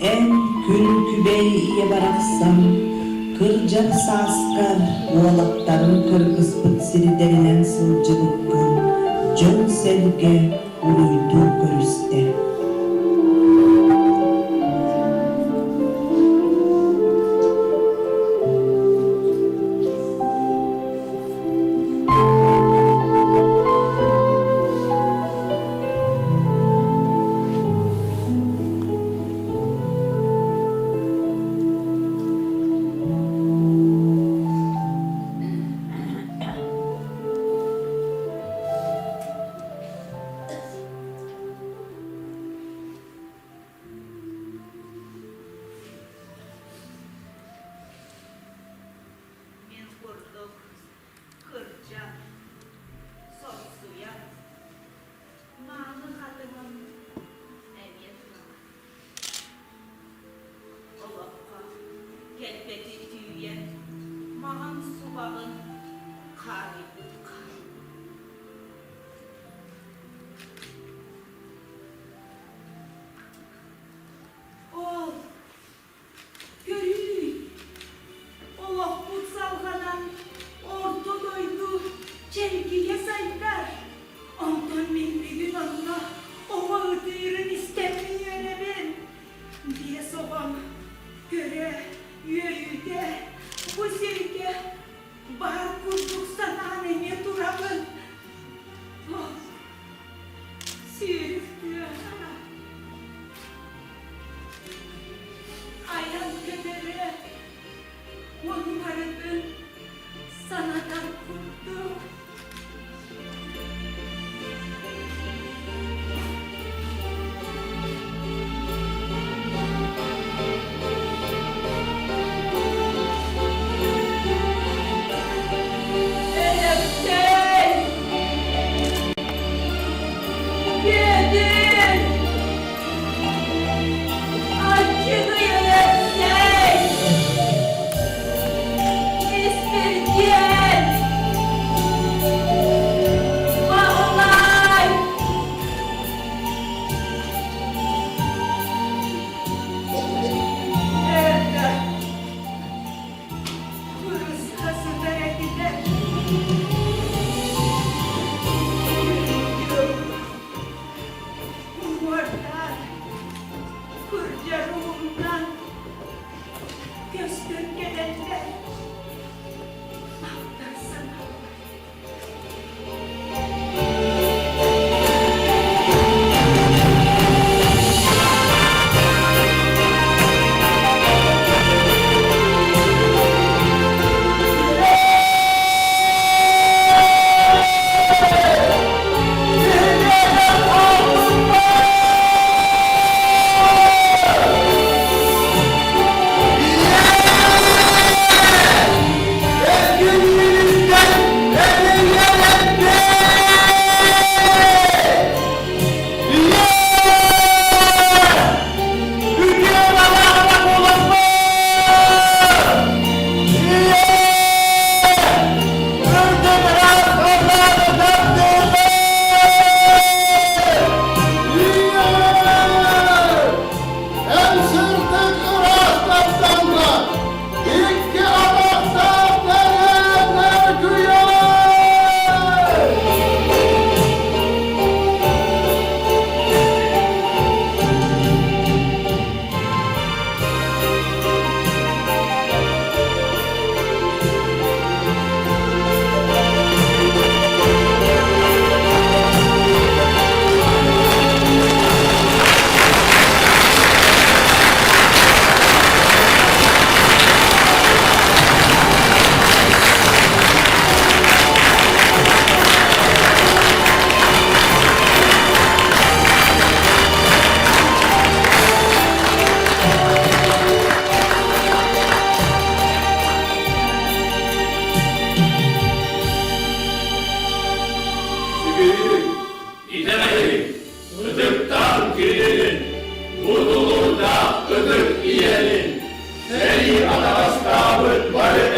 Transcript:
Эн күн күбэй ийэ барахсан, кырдьар сааскар уолаттарыҥ кыргыспыт сирдэринэн сылдьыбыккын дьон-сэргэ уруйдуу көрүстэ. Мин курдук кырдьан, сорсуйан, мааны хатыҥым эмиэ турар. Олоххо кэлбэти түүйэн, маҕан субаҕын хаарыйбыт хаар. Ол Көрүүй, олохпут салҕанан орто дойду чэлгийэ сайдар. Онтон мин бүгүн онно оҕо ытыырын истэммин үөрэбин. Биэс оҕом көрө, үөрүүтэ бу сиргэ баар курдук санаан эмиэ турабын. Ол сүүрүк тыаһа Айан көтөрө ону барытын санатар курдук. Өлөксөй! Бүөтүр! Аччыгый Өлөксөй! Испирдиэн! Баһылай! Эрдэ Кырыста сытар этилэр. Уҥуордаан, кырдьар уһуннан көстөн кэлэллэр. Ахтар санаалар. Эн сырдык ыраас тапталга икки атахтаах бэйэҥ күйэ! Сүгүрүйүҥ, итэҕэйиҥ, ытыктаан киирин, бу тулуурдаах ытык ийэнин, сэрии атаҕастаабыт бары.